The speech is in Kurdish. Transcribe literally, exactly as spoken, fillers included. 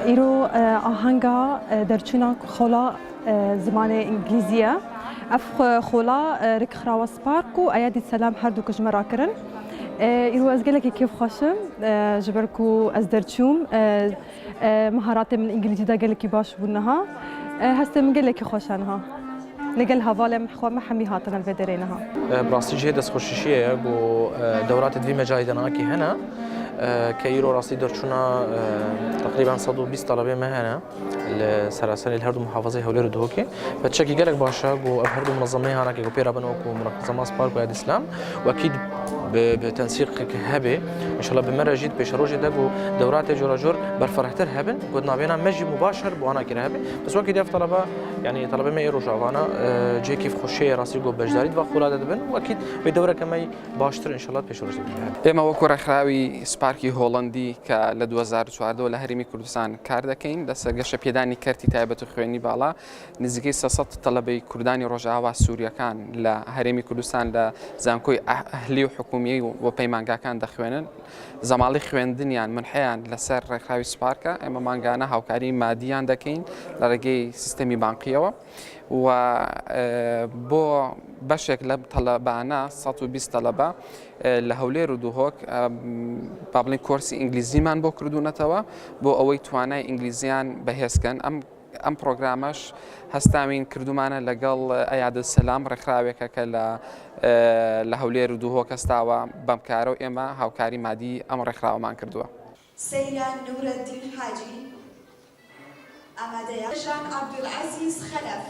Îro, e, ahenga, e, derçûna xola, e, zimanê îngilîzî ye. Ev xo-, xola, e, Rikxirawa Spark û Eyadî Selam her du ku ji me rakirin. E, îro ez gelekî kêfxweş im, e, ji ber ku ez derçûm, e, e, miharatê min îngilîzî de gelekî baş bû niha. E, hestê min gelekî xweş e niha. Li gel hevalên xwe me hemî hatine li vê derê niha. E, bi rastî cihê destxweşîşiyê ye ku, e, dewratê di vî mecalî de nakî hene, e, ke îro rastî derçûna, e, teqrîben sed û bîst talebê me hene li seraserê li her du muhafazeyê Hewlêr û Duhokê. Ve çekî gelek baş e ku ev her du munezemeyê hanakê ku pê re bin wekû Munezema Spark û Eyadî Selam. Û ekîd bi, bi tensîqek hebe, înşallah bi me re jî di pêşerojê de ku dewratê cora cor berfirehtir hebin, ku di navêna me jî mubaşer bi wana kire hebe. Bes wekî di ev talebe, yanî talebê me ê Rojava ne, e, cihê kêfxweşiyê ye rastî ku beşdarî di va xola de dibin. Wekî wê dewreke me baştir înşallah di pêşerojê de hebe. ئێمە وەکو ڕێکخراوی سپارکی هۆڵەندی کە لە دوو هەزار و چواردە لە هەرێمی کوردستان کار دەکەین، لەسەر گەشە پێدانی کەرتی تایبەت و خوێنی باڵا، نزیکەی سێ سەد تەلەبەی کوردانی ڕۆژاوا سووریەکان لە هەرێمی کوردستان لە زانکۆی ئەه-، ئەهلی و حکومیی و پەیمانگاکان دەخوێنن. زەماڵی خوێندنیان، منحەیان لەسەر ڕێکخراوی سپارکە. ئێمە مانگانە هاوکاری مادیان دەکەین لە ڕێگەی سیستەمی بانقیەوە. و، ئێ، بۆ بەشێک لە تەلەبانە، سەد و بیست تەلەبە، ئێ، لە هەولێر و دوهۆک، ئێ، با بڵێن کۆرسی ئینگلیزیمان بۆ کردوونەتەوە، بۆ ئەوەی توانای ئینگلیزیان بەهێز کەن. ئەم، ئەم پرۆگرامەش هەستاوین کردومانە لەگەڵ ئەیاد سەلام، ڕێکخراوێکە کە لە، ئێ، لە هەولێر و دوهۆک هەستاوە بەم کارە و ئێمە هاوکاری مادی ئەم ڕێکخراوەمان کردووە. سەیران نورەدین حاجی، ئامادەیە. ژان عەبدولعەزیز خەلەف.